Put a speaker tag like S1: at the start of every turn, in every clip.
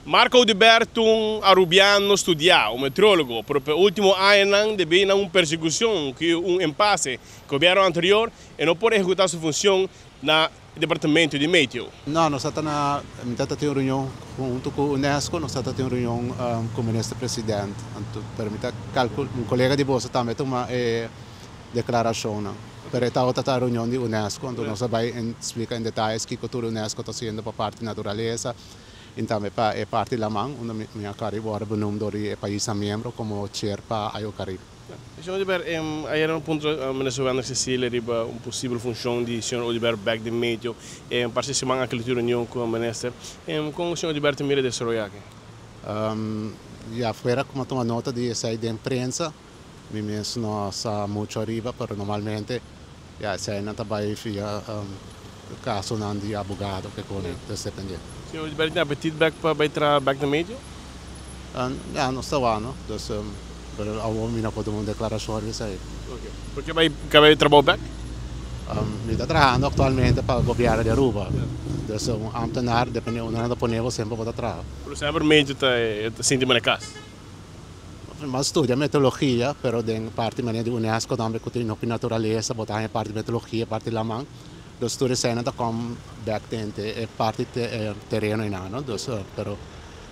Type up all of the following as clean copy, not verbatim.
S1: Marco Oduber ta un Arubiano studia, un meteorologo, pero pa ultimo añanan debi na un persecucion cu un impasse cu gobierno anterior e no por ehecuta su funcion na departamento di meteo.
S2: No, nos ta na, mi ta tin un reunion hunto cu UNESCO, nos ta tin un reunion cu minister president. Anto, pero mi ta calcula, un colega di boso tambe a tuma e declaracion. Pero ta otro ta reunion di UNESCO, anto nos a bay splica en detaye kico tur UNESCO ta haciendo pa parti naturalesa y tambe pa e parti laman, unda mi a caba benoemd door e pais miembro como chair pa IOCaribe.
S1: Señor Oduber, ayera un punto minister Wendrick Cecilia riba un posibel funcion di señor Oduber back den meteo, parse siman aki tin reunion cu e minister. Con señor Oduber ta mira desaroyo aki?
S2: Ya fuera como toma nota di esey den prensa, mi mes no sa mucho ariba, pero normalmente ya esey nan ta bay via caso nan di abogado cu con dus depende.
S1: Señor Oduber tin apetit back pa bay traha back den meteo?
S2: Ya, no ta bueno, dus pero awor mi no por duna un declaracion riba esey.
S1: Okay. Por kier bay caba trabou back?
S2: Mi ta trahando actualmente pa gobierno di Aruba. Dus un ambtenaar, depende unda nan ta pone bo, semper bo ta traha.
S1: Pero semper meteo ta sinti na cas?
S2: Mi a studia meteorologia, pero den parti manera di UNESCO tambe cu tin hopi naturalesa, bo ta haña parti meteorologia, parti laman. Dus tur esey nan ta come back den e parti tereno einan, no? Dus, pero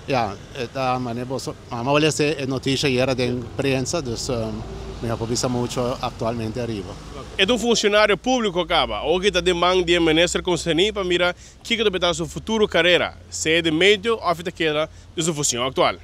S2: ja, ta manera boso, mama wou lesa e noticia ayera den prensa, dus mi no por bisa mucho actualmente ariba.
S1: E ta un funcionario publico caba. Awor ta den man di minister concerni pa mira kico ta su futuro carera, sea den meteo of ta keda den su funcion actual.